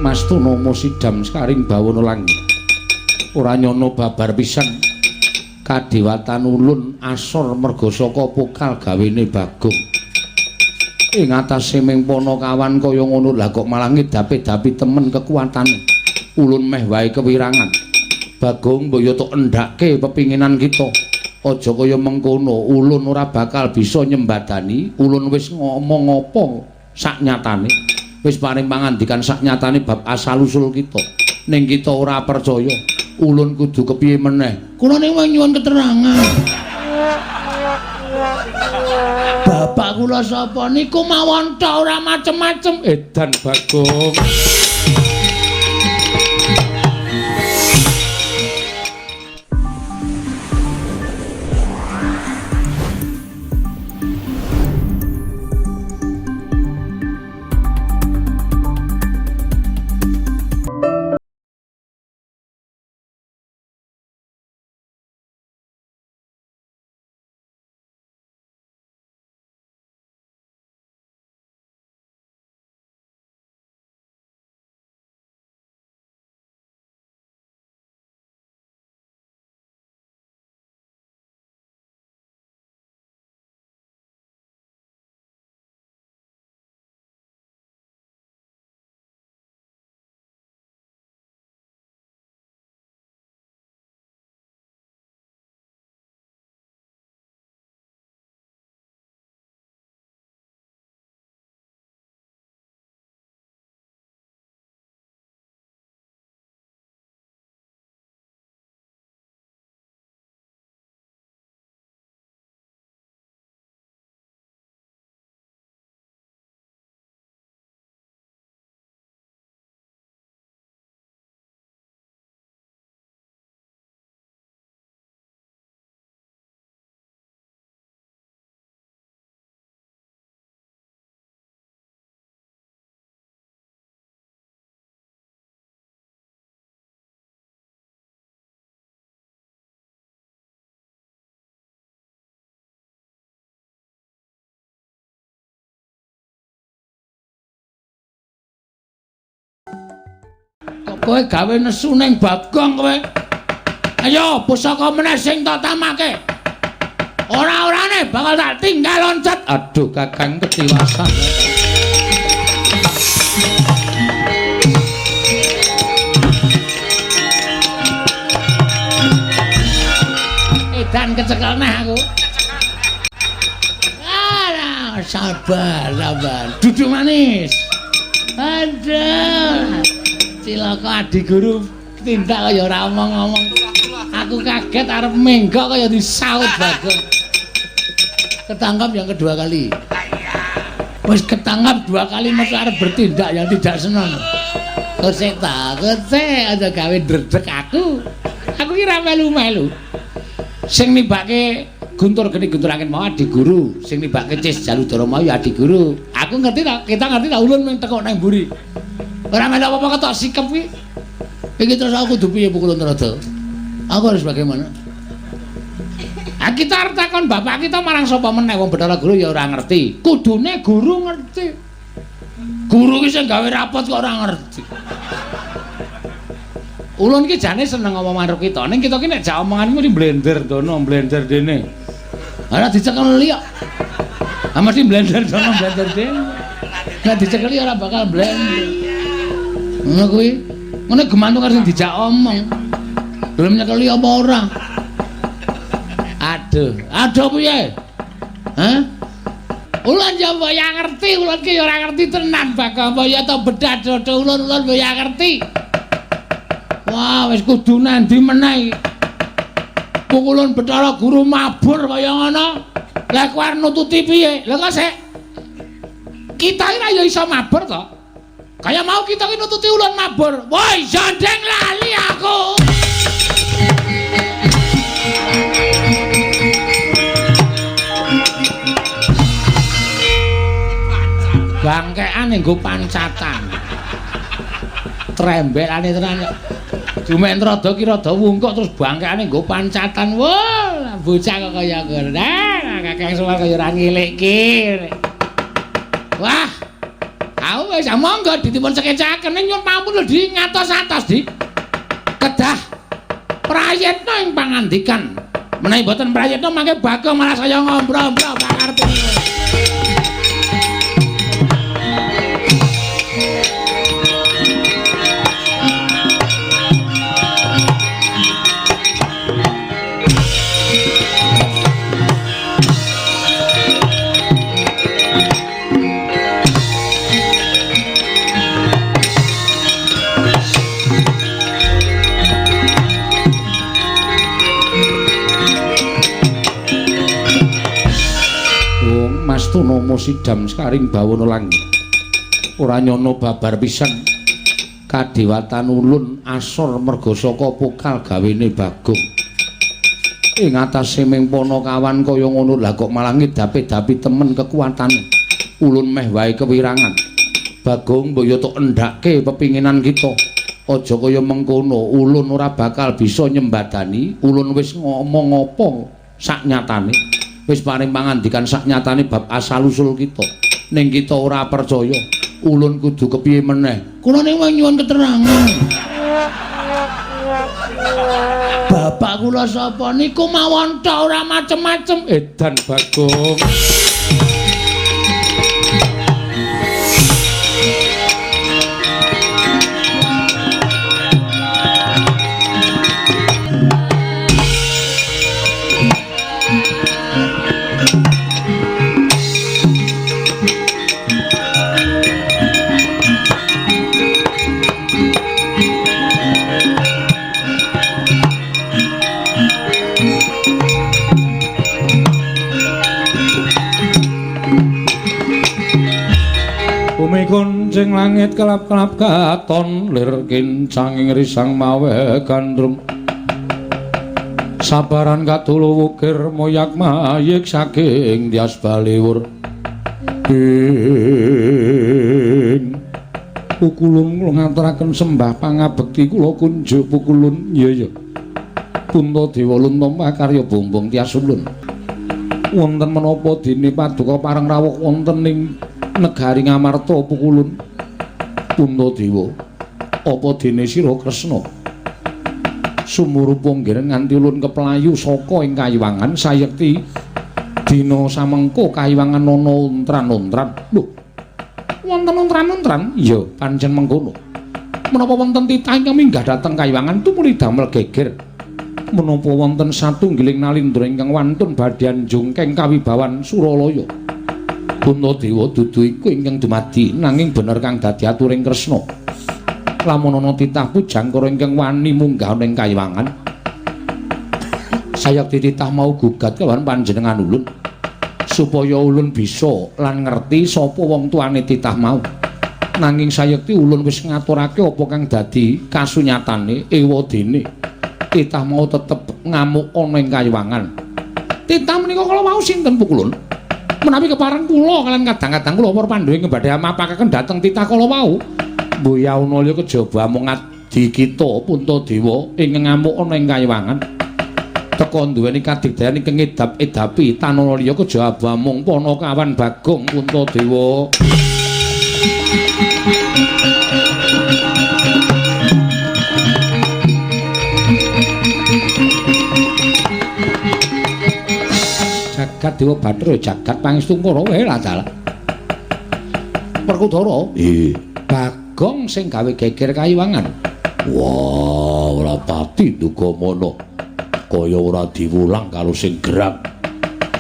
Mastuna sidam sekaring bawana langit. Ora nyana babar pisan kadewatan ulun asor merga saka pokal gawene Bagong. Ing atase ming panakawan kaya ngono lah kok malah ngedapi-dapi temen kekuatane. Ulun meh wae kewirangan. Bagong mbok yo tok endhake pepinginan kita. Aja kaya mengkono, ulun ora bakal bisa nyembadani. Ulun wis ngomong apa saknyatane. Wis paring pangandikan saknyatane bab asal usul kita. Ning kita ora percaya. Ulun kudu kepiye meneh? Kula ning nyuwun keterangan. Bapak kula sapa niku mawon tok ora macem-macem. Edan Bagong. Kowe gawe nesu ning Bagong kowe. Ayo pusaka meneh sing tak tamake. Ora-orane bakal tak tinggal loncat. Aduh Kakang ketiwasan. Edan kecekel neh aku. Ah, sabar, sabar. Duduk manis. Aduh. Cilaka adi guru tindak kaya ora omong-omong. Aku kaget arep menggok kaya disaut Bagong. Ketangkap yang kedua kali. Wis ketangkap dua kali mesti arep bertindak yang tidak senang. Kosek ta, kosek aja gawe ndredeg aku. Aku ki ra melu-melu. Sing nibake Guntur geni Guntur angin mau adi guru, sing nibake Cis Jaludara mau ya adi guru. Aku ngerti ta, kita ngerti ta ulun mung tekuk nang mburi. Ora melu apa-apa ketok sikep kuwi. Iki terus aku kudu piye Pukulun Trada? Aku harus bagaimana? Ah kita arep takon bapak kita marang sapa meneh wong Bathara Guru ya ora ngerti. Kudune guru ngerti. Guru ki sing gawe rapot kok ora ngerti. Ulun ki jane seneng ngomong karo kita. Ning kita ki nek jak omongan mesti blender dono, blender dene. Ora dicekeli kok. Ah mesti blender dono, blender dene. Nek dicekeli ora bakal blender. Ngono kuwi. Ngono gemantung karo sing dijak omong. Gelem nyekeli apa ora? Aduh, aduh piye? Hah? Ulun ya mbok ya ngerti, ulun ki ya ora ngerti tenan Bagong. Mbok ya to bedah dodo ulun, ulun mbok ya ngerti. Wah, wis kudu nandi meneh iki. Pukulun Bathara Guru mabur kaya ngono. Lah kowe arep nututi piye? Lah kok sik. Kita iki ya iso mabur to. Kaya mau kita ki nututi ulun mabur. Woi, jandeng lali aku. Bangkean nggo pancatan. Trembelane tenan kok. Jumen rada ki rada wungkuk terus bangkeane nggo pancatan. Wah, bocah kok kaya ngono. Nah, Kakang Semar kaya ora ngilikke. Wah. Aku Wis monggo dipun sekecaken ning nyuwun pampun lho di ngatos-atos di. Kedah prayitna ing pangandikan. Menawi mboten prayitna mangke Bagong malah saya ngombro-ombro pangarepe. Astana sidam sekaring bawana langit. Ora nyono babar pisan. Kadewatan ulun asor merga saka pokal gawene Bagong. Ing atase ming panakawan kaya ngono lah kok malah ngedapi-dapi temen kekuatan. Ulun meh wae kewirangan. Bagong mbok yo tok endhake pepinginan kita. Aja kaya mengkono, ulun ora bakal bisa nyembadani. Ulun wis ngomong apa sak nyatane. Wis paring pangandikan sak nyatane bab asal usul kita. Ning kita ora percaya. Ulun kudu kepiye meneh? Kula ning nyuwun keterangan. Bapak kula sapa niku mawon tok ora macem-macem. Edan Bagong. Bumi kuncing langit kelap-kelap katon lir kincanging risang mawe gandrung. Sabaran katulu wukir moyak mayik saking tias baliwur. Ing pukulun kula ngaturaken sembah pangabekti kula kunjuk pukulun. Iya iya. Puntadewa lunta makarya bombong tias ulun. Wonten menapa dene paduka pareng rawuh wonten ing negari Ngamarta pukulun. Puntadewa, apa dene sira Kresna sumurupa nggih nganti ulun keplayu saka ing kayiwangan sayekti dina samengko kayiwangan ana untran-untran. Lho, wonten untran-untran? Iya, pancen mengkono. Menapa wonten titah ingkang minggah dhateng kayiwangan tumuli damel geger? Menapa wonten satunggiling nalindra ingkang wantun badhe njungkeng kawibawan Suralaya? Puntadewa dudu iku ingkang dumadi nanging bener kang dadi aturing Kresna. Lamun ana titah pujangkara ingkang wani munggah ning kayiwangan, sayekti titah mau gugat kelawan panjenengan ulun supaya ulun bisa lan ngerti sapa wong tuane titah mau. Nanging sayekti ulun wis ngaturake apa kang dadi kasunyatane ewadene titah mau tetep ngamuk ana ing kayiwangan. Titah menika kala wau sinten pukulun? Menawi kepareng kula kalian kadang-kadang kula para Pandhawa ingkang badhe mapakaken dhateng titah kala wau. Mboyauna liya kejaba amung adi kita Puntadewa ingkang ngamuk ana ing kayiwangan. Teka duweni kadigdayan ingkang ngedap-edapi tanana liya kejaba amung panakawan Bagong Puntadewa. Jagat Dewa Bathara jagat Pangestungkara wae lah dalah. Werkudara, Bagong sing gawe geger kayiwangan. Wah, ora pati duga mono. Kaya ora diwulang karo sing gerang.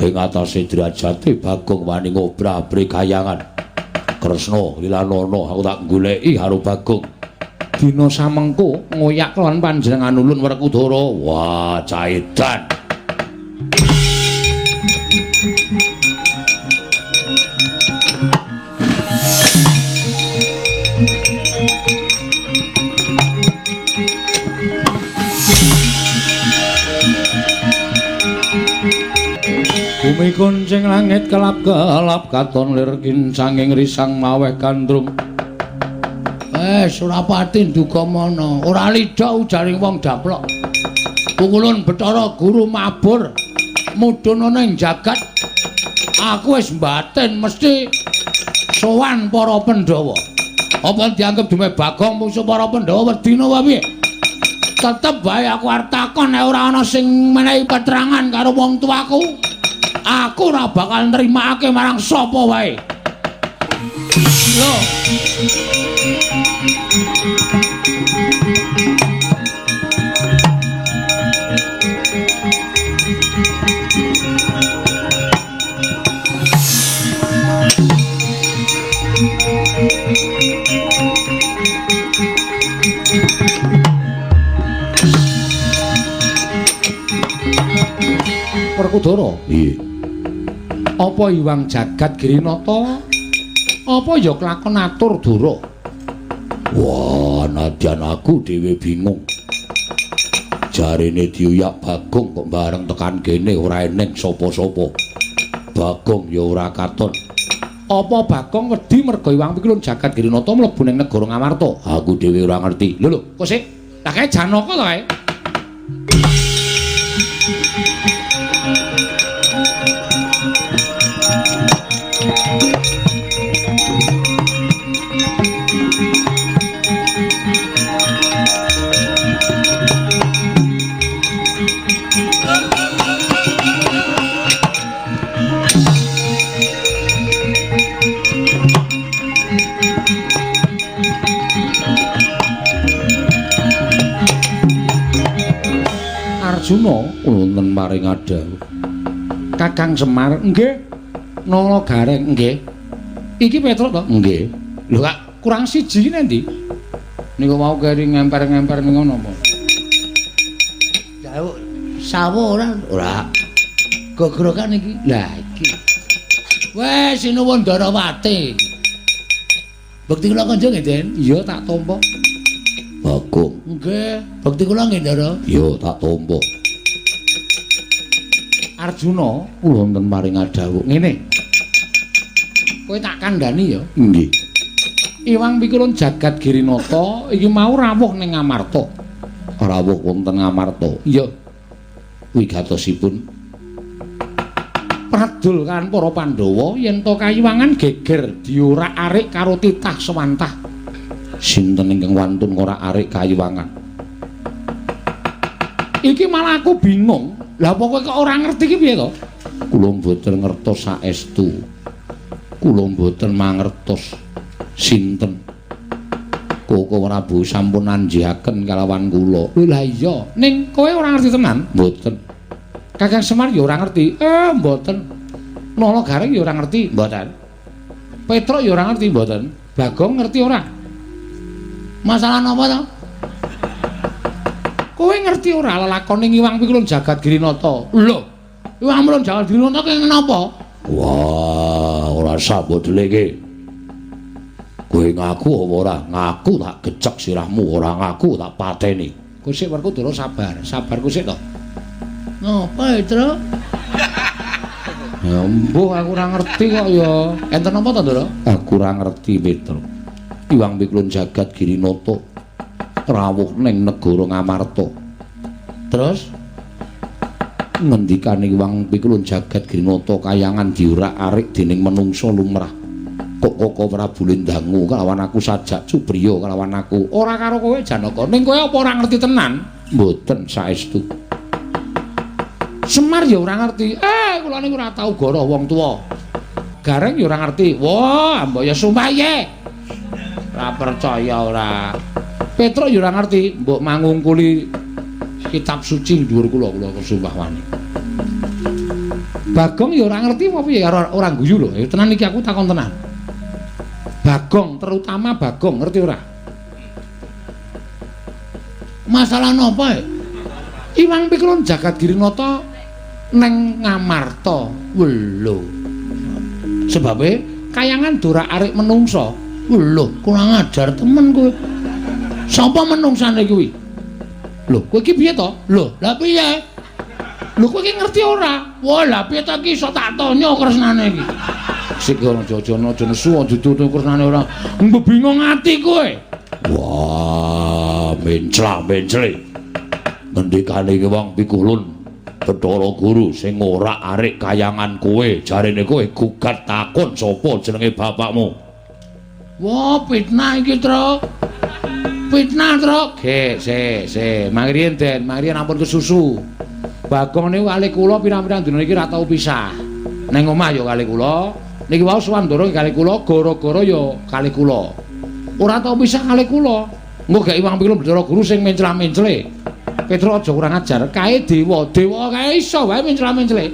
Ing atase derajate Bagong wani ngobrabri kayangan. Kresna lilanono aku tak goleki karo Bagong. Dina samengko ngoyak lan panjenengan ulun Werkudara. Wah, caedan. Bumi kuncing langit kelap-kelap katon lir kincanging risang maweh gandrung. Wes ora pati nduga mono, ora lidha ujaring wong daplok. Pukulun Bathara Guru mabur mudhun ana ing jagat. Aku wis mbatin mesti sowan para Pandhawa. Apa dianggep dume Bagong mungsuh para Pandhawa wedi napa piye? Tetep wae aku arep takon nek ora ana sing menehi keterangan karo wong tuaku. Aku ora bakal nrimakake marang sapa wae. Lho. Werkudara. Iya. Apa Iwang Jagat Girinata? Apa ya kelakon atur Dara? Wah, nadyan aku dhewe bingung. Jarene diuyak Bagong kok bareng tekan kene ora eneng sapa-sapa. Bagong ya ora katon. Apa Bagong wedi merga Iwang Pikulun Jagat Girinata mlebu ning negara Ngamarta? Aku dhewe ora ngerti. Lho lho, kok sik? Lah kae Janaka to kae? Arjuna wonten maring adhawuh. Kakang Semar nggih. Nala Gareng nggih. Iki Petruk to? Nggih. Lho kak kurang siji iki nendi? Niku mau keri ngemper-ngemper ning ngono apa? Jauh sawo ora? Ora. Gogrokan iki. Lah iki. Wes sinuwun Darawati. Bekti kula kanca nggih, Den? Iya, tak tampa. Bagong. Nggih, bekti kula nggih, Ndara. Iya, tak tampa. Arjuna wonten maring adhawuh. Ngene. Kowe tak kandhani ya. Nggih. Iwang Pikulun Jagat Girinata iki mau rawuh ning Ngamarta. Rawuh wonten Ngamarta. Iya. Wigatosipun pradul kan para Pandhawa yen to kayiwangan geger diorak-arik karo titah sewantah. Sinten ingkang wantun ngorak-arik kayiwangan? Iki malah aku bingung. Lah apa kowe kok ora ngerti iki piye to? Kula mboten ngertos saestu. Kula mboten mangertos sinten. Koko Prabu sampun anjihaken kalawan kula. Lho lah iya, ning kowe ora ngerti tenan? Mboten. Kakang Semar ya ora ngerti. Mboten. Nala Gareng ya ora ngerti, mboten. Petruk ya ora ngerti, mboten. Bagong ngerti ora? Masalah napa to? Kowe ngerti ora lelakone Iwang Pikulun Jagat Girinata? Lho, Iwang Pikulun Jagat Girinata ki napa? Wah, ora sah mbok deleke. Kowe ngaku apa ora? Ngaku tak gecek sirahmu, ora ngaku tak pateni. Kowe sik Werkudara sabar, sabar kowe sik to. Napa, Tru? Ya mbuh aku ora ngerti kok ya. Enten napa to, Ndara? Aku ora ngerti, Petro. Iwang Pikulun Jagat Girinata rawuh ning negara Ngamarta. Terus ngendikane Iwang Pikulun Jagat Girinata kayangan diorak-arik dening menungsa lumrah. Kok Koko Prabu Lendangu kalawan aku sajak cubriya kalawan aku. Ora karo kowe Janaka. Ning kowe apa ora ngerti tenan? Mboten saestu. Semar ya ora ngerti. Kula niku ora tau goroh wong tuwa. Gareng ya ora ngerti. Wah, mbok ya sumpah ye. Ora percaya ora. Petruk ya ora ngerti, mbok mangungkuli kitab suci dhuwur kula, kula sumpah wani. Bagong ya ora ngerti apa piye, ora guyu lho. Ya tenan iki aku takon tenan. Bagong, terutama Bagong ngerti ora? Masalah napa ya? Iwang Pikulun Jagat Girinata neng Ngamarta. Lho. Sebabe kayangan dorak-arik menungsa. Lho, kurang ajar temen kowe. Sapa menungsane kuwi? Lho, kowe iki piye to? Lho, lah piye? Lho kowe iki ngerti ora? Wah, lah piye to iki iso tak tanya kresnane iki. Sik aja aja aja nesu aja tutu kresnane ora. Mbok bingung ati kowe. Wah, mencla-mencle. Ngendikane iki wong Pikulun Bathara Guru sing ora arik kayangan kowe, jarene kowe gugat takon sapa jenenge bapakmu. Wah, fitnah iki, Truk. Fitnah, Truk. Ge, se, se. Mangriyen, Den, mangriyen ampun kesusu. Bagong niku kalih kula pirang-pirang dina iki ora tau pisah. Ning omah ya kalih kula. Niki wau Swandara kalih kula, gara-gara ya kalih kula. Ora tau pisah kalih kula. Engko gek iwang pikul Bathara Guru sing mencla-mencle. Petruk aja kurang ajar. Kae dewa, dewa kae iso wae mencla-mencle.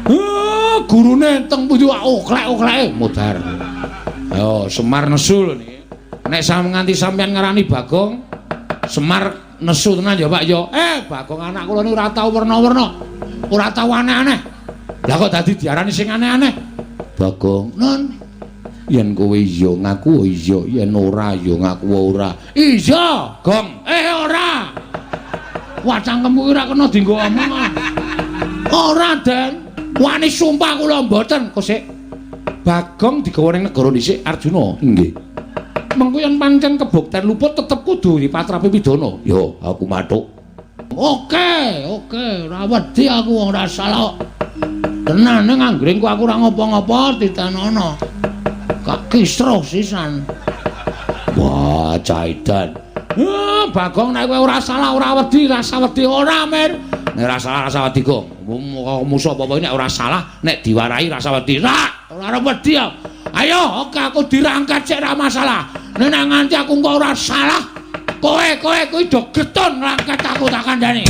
Heh, gurune teng pundi wae oklek-okleke mudhar. Ayo Semar nesu lho niki. Nek nganti sampeyan ngarani Bagong, Semar nesu tenan ya Pak ya. Bagong anak kula niku ora tau werna-werna. Ora tau aneh-aneh. Lah kok dadi diarani sing aneh-aneh? Bagong, non. Yen kowe iya ngaku iya, yen ora ya ngaku ora. Iya, Gong. Ora. Wah, cangkemmu ora kena dienggo omong. Ora, Den. Wani sumpah kula mboten. Kok sik Bagong digawa ning negara dhisik Arjuna. Nggih. Mengko yen pancen kebukten luput tetep kudu dipatrapi pidana. Yo, aku mathuk. Oke, oke, ora wedi aku wong ora salah. Tenan ning anggringku aku ora ngopo-ngopo ditenono. Kak kisruh sisan. Wah, caidan. Bagong nek kowe ora salah ora wedi, rasa wedi ora, Mir. Nek ora salah rasa wedi, Gong. Musuh apa-apa nek ora salah, nek diwarahi rasa wedi. Ora, ora arep wedi ya. Ayo, oke aku dirangkat sik ora masalah. Nek nganti aku engko ora salah, kowe kowe kuwi do getun ngrangkat aku tak kandhani.